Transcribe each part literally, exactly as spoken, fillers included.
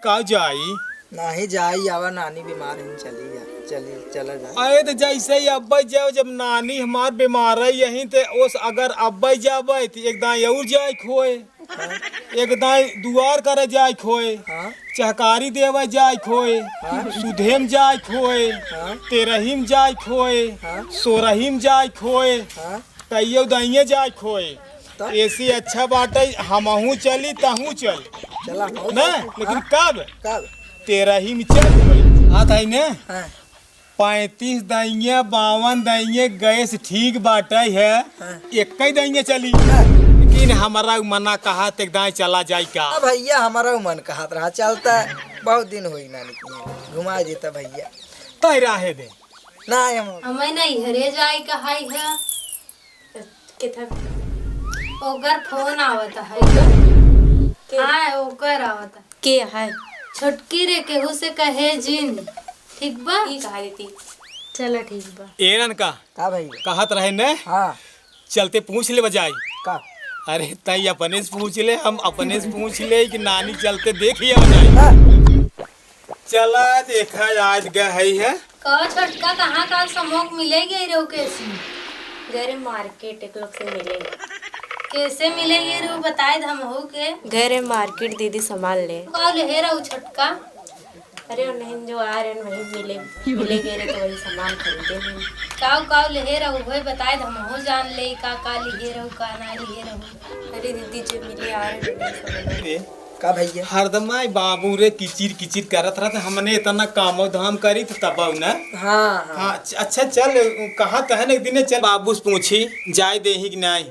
का जाई? नाही जाई, आवा नानी बीमार है, चली जा, चली, चला जाए। अरे तो जैसे ही अब्बे जाओ, जब नानी हमार बीमार है यहीं ते ओस अगर अब्बे जाबे तो एक दाई और जाए खोए, हाँ। एक दाई दुआर करे जाए खोए, हाँ। चहकारी देवे जाए खोए, हाँ। सुधेम जाए खोए, हाँ। तेरहीम जाए खोए, हाँ। सोरहीम जाए खोए, हाँ। तैयो दाइये जाए खोए। तब? ऐसे अच्छा बाटे, हमहू चली, तहू चल। चला, हो ना? जाए। लेकिन हाँ। कब? कब? तेरहीम चल खोए। हाँ, ताई ने? हाँ। पैंतीस दाइये, बावन दाइये, गैस ठीक बाटे है। हाँ। एक ही दाइये चली। हाँ। लेकिन हमारा उ मना कहा ते दाई चला जाए का? अब भैया, हमारा उ मन कहत रहा, चलता है। बहुत दिन होई ना निकली। घुमा देता भैया। तय रहे दे। ना, हम हमें नहीं हरे जाए का हाई है। के था? ओकर फोन आवत है। के? हाँ, ओकर आवत है। के है? छोटकी रे, केहू से कहे जिन। ठीक बा? ई कहा देती। चला, ठीक बा। एरन का? का भैया? कहत रहे ने? हाँ। चलते पूछ ले बजाई। का? अरे, तई अपने से पूछ ले, हम अपने से पूछ ले कि नानी चलते देख ही आ जाए। हाँ। चला देखा आज गए है, है। का छोटका, कहाँ काल समोक मिले गए रहो कैसी? गए रे मार्केट एक लोग से मिले। कैसे मिले गए रहो बताए द हमहू के। गए रे मार्केट दीदी सामान ले। का लेहे रहो छोटका? अरे और नहीं जो आ रहे हैं वही मिले, मिले गए रहे तो वही सामान खरीदे हैं। काव काव लेहे रहो वही बताए द हमहू जान ले का का लेहे रहो का ना लेहे रहो। अरे दीदी जो मिले आ रहे हैं वही सामान। का भैया? हरदम आई बाबू रे किचिर किचिर करत रहत, हमने इतना कामो धाम करी त तब न। हाँ, हाँ। हाँ, च-, अच्छा चल, कहा तहन एक दिन चल बाबू से पूछी, जाए देही कि नहीं।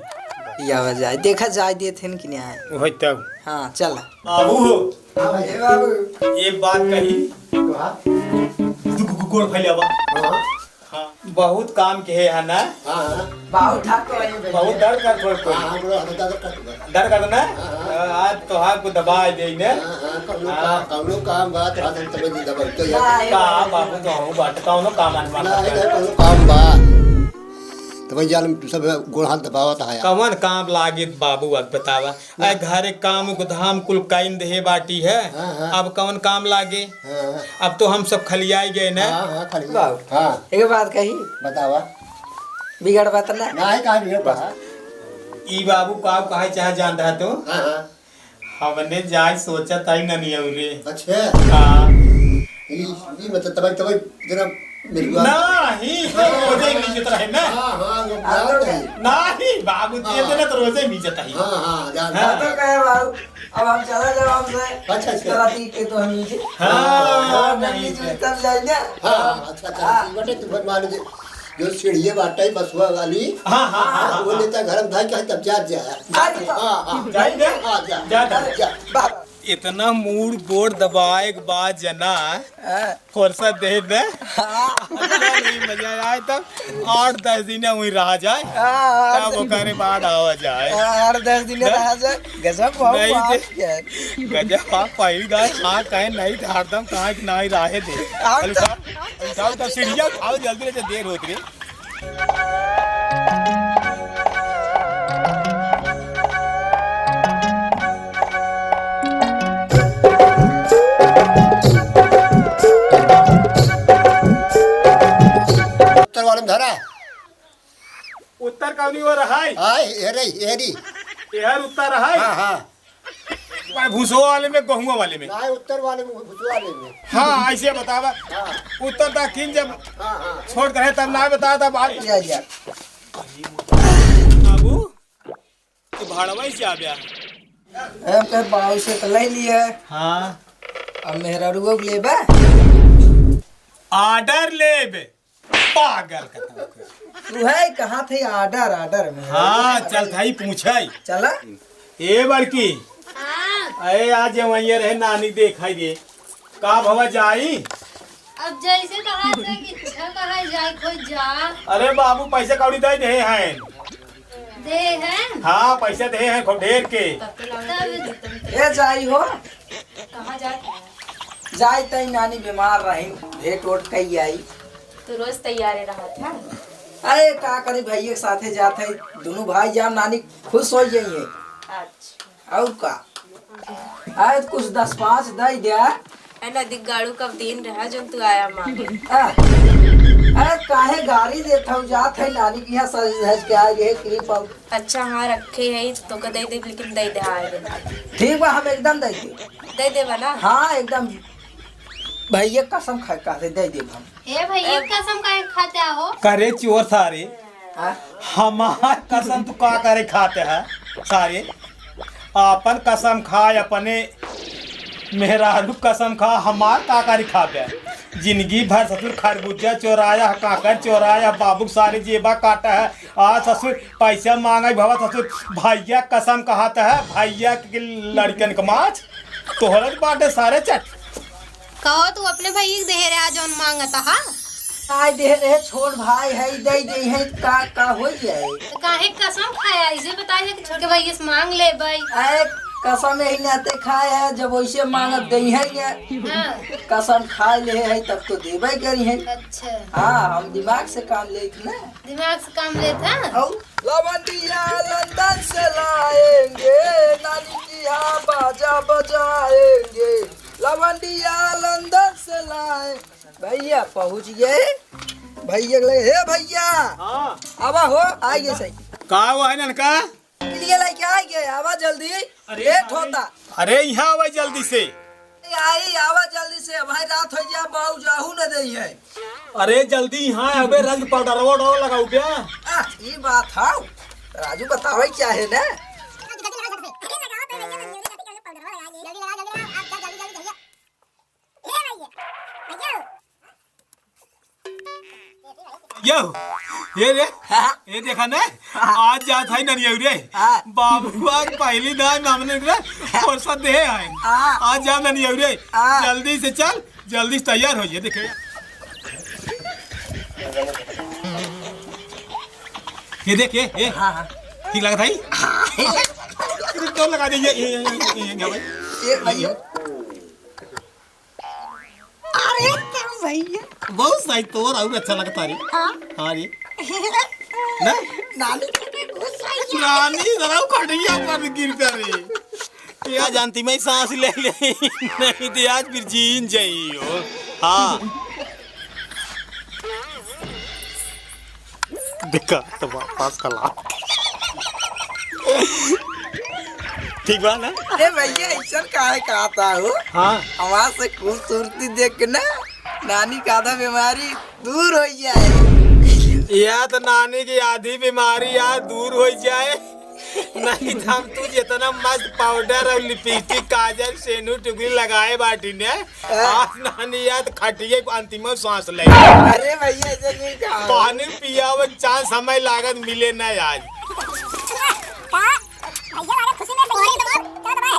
या जाए, देखा जाए देत हन कि नहीं। वही तब। हाँ, चल। बाबू हो। हाँ भैया बाबू। एक बात कही। कहा? तू गु-, गु-, गोड़ फैलावा। हाँ। हाँ, बहुत काम के है, है ना? हाँ, हाँ। बहुत थक तो रही है भैया। बहुत दर्द कर थोड़ कोई। हाँ, हाँ, बोलो, हम दर्द कर दो। दर्द कर ना? हाँ, हाँ। आज तो हाथ को दबा दे ने। हाँ, हाँ, कौनो हाँ। काम, कौनो काम बात, हाथ हम तबे दबाई तो यार। नहीं, का नहीं, बाबू नहीं। तो हूँ बात, कौनो काम आन मान ना, नहीं, नहीं, कौनो काम बा। तो भाई जान, तू सब गोड़ हाथ दबावत है यार। कौन काम लागे बाबू, अब बतावा। ना। ए घरे काम को धाम कुल कइन देहे बाटी है। हाँ, हाँ। अब कौन काम लागे? हाँ, हाँ। अब तो हम सब खलियाई गए ना। हाँ, हाँ, खलियाई। बाबू। हाँ। एक बात कही। बतावा। बिगड़ बात ना। नाही, काहे बिगड़ बा? ई बाबू का कहे चाहे जान रहा तो? हाँ, हाँ। हमने जाए सोचा था ही ना नहीं रे। अच्छा। हाँ। ई, ई मतलब तबाई, तबाई जरा मेरी बात। नाही, तो रोजे ही मीजत रहे ना। हाँ, हाँ, वो हाँ, बात तो है। नाही, बाबू जी, हाँ। इतने तो रोजे ही मीजत है। हाँ, हाँ, जान हाँ। रहा। तो कहे बाबू, अब हम चला जाओ हमसे। अच्छा, अच्छा। जरा ठीक है तो हम नीचे। हाँ, हाँ, नहीं नीचे से। तब जाएंगे। हाँ, हाँ, अच्छा, अच्छा, हाँ। ठीक बाटे, तू भगवान जी, जो सीढ़िए बाटे बसवा वाली, हाँ, हाँ, हाँ, हाँ, वो हाँ। लेता घर में भाई कहे तब जा, जा। जा, जा। हाँ, हाँ। जाएंगे? हाँ, जा। जा, जा। जा। बाबा। इतना मूड़ बोर दबाए के बाद जना, हाँ। फुर्सत दे दे। हाँ। नहीं मजा आए तब आठ दस दिन वहीं रहा जाए, हाँ, आठ तब दस ओकरे बाद आवा जाए। हाँ, आठ दस दिन हैं? रहा जाए। गजब बाबू नहीं बात दे। क्या है? गजब बाबू पहली दाई हाँ कहे नहीं तो हरदम कहा कि नहीं रहे दे। हाँ, चल तो उठा, उठा, उठा, सीढ़िया उठाओ जल्दी, नहीं तो देर होत रही। उत्तर वाले में धरा। उत्तर कौनी ओर है? हाँ, हेरे, हेरी। एहर उत्तर है? हाँ, हाँ। पर भूसो वाले में, गहुआ वाले में? नहीं, उत्तर वाले में, भूसो वाले में। हाँ, ऐसे बतावा। हाँ। उत्तर दक्षिण जब हाँ, हाँ। छोड़ करे तब ना बतावा, तब आप या, या। बाबू, तू भाड़वा ही से आ गया। हम कहे बाबू से तो ले लिए। हाँ। अब मेहरारुआ को लेबे? Order लेबे। पागल खत्म कर। तू है कहाँ थे order, order में? हाँ, चल था ही पूछे। चला। ए बड़की। हाँ। अरे आज वहीं रहे नानी देखाई दे। का भवा जाई? अब जैसे कहा था कि इच्छा कहा जाए खोज जा। अरे बाबू पैसे कौड़ी दे दे हैं। दे हैं? हाँ पैसे दे हैं खूब ढेर के। तब ए जाई हो। कहाँ जात है? जाई तई नानी बीमार रही, भेंट ओट कई आई। तू रोज तैयार रहत है। अरे का करी भैया के साथे जात है, दोनों भाई जान नानी खुश हो जाई है। अच्छा। और का? अरे, कुछ दस पाँच दइ द्या। ए नदी गाड़ू, कब दिन रहा जौन तू आया मांगे? आ, अरे, काहे गारी देत हऊ? जात है नानी के यहाँ सज धज के आए रहे, क्रीम पाउडर। अच्छा, हाँ, रखे है, तोका दइ देब, लेकिन दइ दे, आए दिन। ठीक बा, हम एकदम दइ देब। दइ देबा ना? हाँ, एकदम। भैया कसम खाए, खाते दइ देब हम। ए भैया, ए- कसम काहे खाते हो? करे चोर सारे, हाँ? हमार कसम तू का करे खाते है सारे? आपन कसम खाए, अपने मेहरारू कसम खा, हमार का करे खाते है? जिंदगी भर ससुर खरबूजा चोराया, काकर चोराया, बाबू के सारे जेबा काटा है। आज ससुर पैसा मांगे, भवा ससुर भैया कसम कहाता है, भैया के लड़कन के माछ तोहरत बाटे सारे चट। कहो तू अपने भाई के देहे रहा जौन मांगत हा। आय देहे रहे, छोट भाई है, दे दे है, का, का होई जाए? तो काहे कसम खाया? इसे बताइए कि छोटे भाई से मांग ले भाई। अरे कसम यही नाते खाए है, जब वैसे मांगत दे है ये। हाँ। कसम खाए ले है तब तो देबे करी है। अच्छा। हाँ, हम दिमाग से काम लेत ना। दिमाग से काम लेत है। और लवंडिया लंदन से लाएंगे, नानी जी हाँ बाजा बजाएंगे। लवंडिया लंदन से लाए। भैया पहुँच गए। भैया के लगे, "हे भैया, हाँ। आवा हो, आ गए सही।" का हुआ है ननका? के लिए लेके आ गए, आवा जल्दी, अरे लेट होता। अरे यहाँ आवा जल्दी से। आई, आवा जल्दी से, भाई रात हो गया, बाऊ जाहू न दे है। अरे जल्दी यहाँ अबे रंग पाउडर वोडर लगाऊ बे। आ, ये बात है। राजू बतावे क्या है ना? यो, ये रे, हाँ। ये देखा ना, हाँ। आज जात है ननियौरे। हाँ। बाबू आज पहली दान हमने रे, फुर्सत दे है। हाँ। आज जा ननियौरे, हाँ। जल्दी से चल, जल्दी से तैयार हो, ये देखे। ये देख, ये, ये। हाँ, हाँ। ठीक लगत है? हाँ। तो लगा दे, ये, ये, ये, ये, ये, ये, भाई। ये भाई। अरे क्या भैया? बहुत सही, तोर और अच्छा लगता रे। हाँ। हाँ रे। ना? नानी के घुस रही है। नानी जरा खटिया पर गिर जा रे। या जानती मैं सांस ले ले, नहीं तो आज फिर जीन जाई हो। हाँ। देखा तो वापस कला। ठीक बा ना? अरे भैया, ऐसा काहे कहता हो? हाँ। हमार से खूबसूरती देख के ना, नानी का आधा बीमारी दूर हो जाए। या तो नानी की आधी बीमारी यार दूर हो जाए। नहीं तो हम तू जितना मस्त पाउडर और लिपस्टिक, काजल, सेनू, टुकड़ी लगाए बाटी ने, हाँ। आज नानी याद खटिए को अंतिम सांस ले। अरे भैया, ऐसे नहीं कहा। पानी पियावे चांस समय लागत मिले ना आज। का? भैया वाले खुशी में तो ये दबा, क्या दबा है?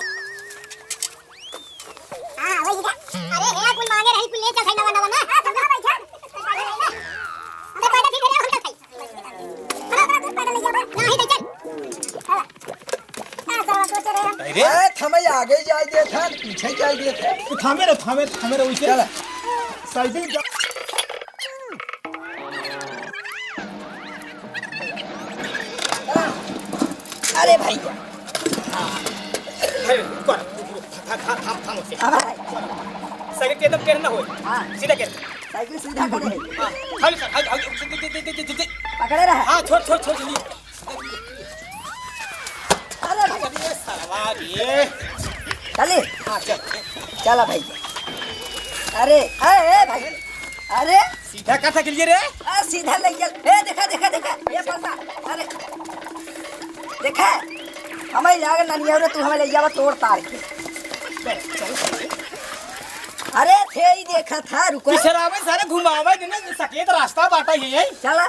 हाँ, वही का। अरे हे, कुल मांगे रही, कुल ले चल, सही नवा, नवा ना। हाँ, सब नवा बैठा। तो पैदा ठीक है, हम तो खाई। नहीं, नहीं, चल। चला। का साला सोचे रहे हम? अरे? ए, थमे आगे जाए दे था, पीछे जाए दे था। तो थामे रहो, थामे, थामे रहो इसे। चला। साइकिल जा- अरे भैया। अरे, रुक, रुक, रुक, थाम, थाम, थाम, थाम उसे। हाँ भाई। साइकिल के एकदम टेढ़ ना हो। हाँ। सीधा कर। साइकिल सीधा करे। हाँ, हाँ, सर, हाँ, हाँ, दे, दे, दे, दे, दे। पकड़े रहा। हाँ, छोड़, छोड़, छोड़, छोड़। अरे भाई। अरे सरवा रे। चले? हाँ, चल। चला भाई। अरे, ए, ए भाई। अरे। सीधा कथा के लिए रे? आ, सीधा ले चल। ए, देखा, देखा, देखा। ये पलटा। अरे। देखा। हमें जाके ननिया रे, तू हमें ले जावा तोड़ तार के। चल, चल। अरे, थे ही देखा था, रुको। पिछरावे सारे घुमावे के ना, सकेत रास्ता बाटा ही है। चला।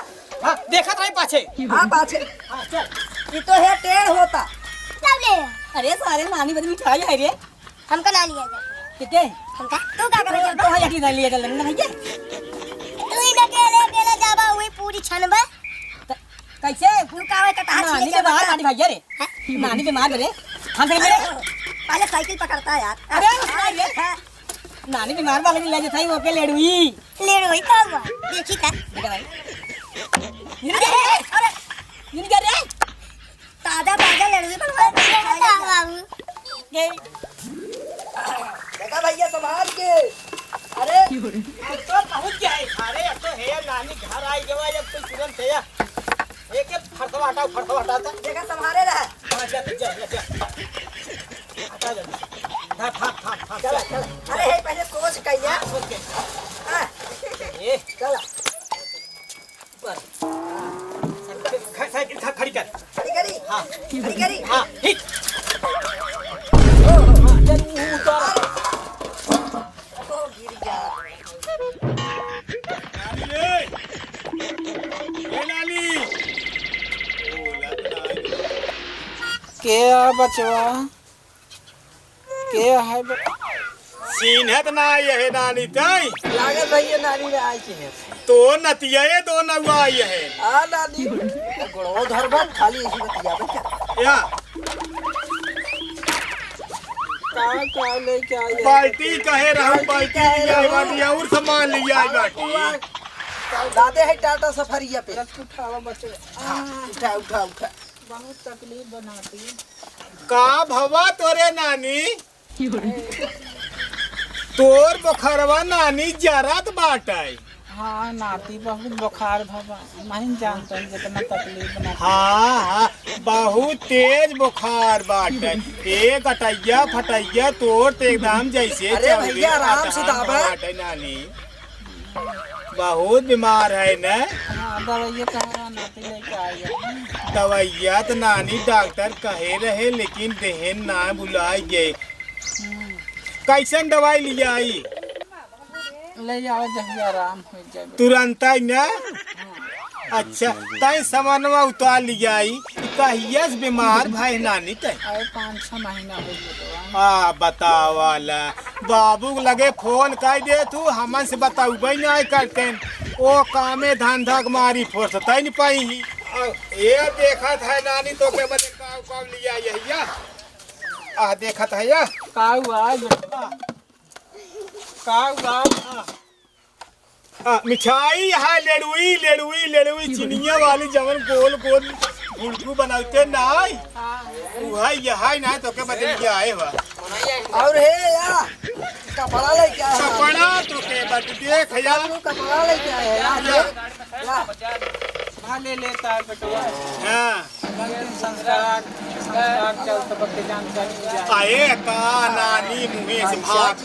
हाँ, देखत रही पाछे। हाँ, पाछे। हाँ, चल। ये तो है टेढ़ होता। चल ले। अरे, सारे नानी बदे मिठाई है रे। हमका ना लिया जा। किते? हमका? तू का करे तो चल? तो है, यकी ना लिया चल, ना भैया। तू ही ना अकेले, अकेले जाबा, वही पूरी छनबा। त-, कैसे? तू का है, तो कहाँ नानी छीने के बाहर चल? नानी भैया रे। हैं? नानी बीमार बा रे। हम से अरे, पहले साइकिल पकड़ता है यार। अरे, उसका ये है। नानी बीमार वाले के ले जाता है, वो के लेड़ुई। लेड़ुई का हुआ? देखी था। देखा भाई। ये क्या रे? अरे, ये क्या रे? ताजा, ताजा लेड़ुई बनवा। बाबू। ये देखा भैया, संभाल के। अरे, अब तो पहुँच गया है। अरे, अब तो है नानी घर आई गवा, अब तो तुरंत है। एक, एक फरसवा हटाओ, फरसवा हटाओ तो। देखा, संभाले रहा। हाँ, जा, जा, जा, जा। हटा जल्दी। हाँ, हाँ, हाँ, हाँ, चला, चल। चला। अरे, हे, पहले सोच कहिया। हाँ, सोच के। हाँ। ए। चला। ऊपर। ख-, साइकिल ख-, खड़ी कर। खड़ी करी? हाँ। खड़ी करी? हाँ, हिट। ओ, हाँ, चल, ऊ उतर। ओ, गिर गया। नानी रे। ए नानी। के आ बचवा? के है बे? सीन्हत ना यहे नानी तई। लागत भैया नानी रे आई चिन्हत। तो नतिया ये दो नौआ आई है। आ नानी, गोड़वा धरबा, खाली ऐसी बतिया बे क्या? या। का, का लेके आई है? बाल्टी कहे रहू, बाल्टी बाल्टी कहे लिया आई रहू। बाटी, और सामान लिया आई बाटी। दादे है टाटा सफरिया पे। रख उठावा बच्चे। हाँ, उठा, उठा, उठा। बहुत तकलीफ बनाती। का भवा तोरे नानी? तोर बोखरवा नानी जरत बाटै। हाँ नाती, बहुत बोखार भवा, नहीं जानते हैं जितना तकलीफ बनाती। हाँ, हाँ, बहुत तेज बोखार बाटै। ए गटैया फटैया तोर ते एकदम जैसे अरे चौबे भैया, आराम से आटा दाबा। बाटै नानी। बहुत बीमार है न? हाँ, दवाइया कहाँ नाती लेके आई है? दवाइया त नानी डॉक्टर कहे रहे, लेकिन देहेन ना भुलाई गए। हम्म। कैसन दवाई लियाई? ले जाओ, जहिया आराम हो जाए। तुरंत आई न? हाँ। अच्छा, तै समनवा उतार लियाई। कहिया से बीमार भए नानी तै? अरे, पाँच छह महीना हो गया। आ, बतावा ला। बाबू के लगे फोन कर दे तू, हमन से बतउबे नाहीं करतेन। ओ कामे धंधा के मारी फुर्सतै न पाई ही। आ, ये देखत है नानी तो के बदे काव काव लिया यहिया। आ, देखत है या? काव आज? का हुआ? आ, मिठाई है, लेड़ुई, लेड़ुई, लेड़ुई, चिनिया वाली जवन गोल गोल गुड़गु बनाते नाई। हाँ। उहै यहै नाई तो के बदल के आए हुआ। और हे या, कपड़ा लेके आए हैं। कपड़ा तो के बद देख या। तू कपड़ा लेके आए हैं यार, ये। या। हाँ, ले लेता है बेटवा। हाँ। संस्कार, संस्कार चलत बा के जानकारी मिल जाए। आए का नानी मुँहे से भात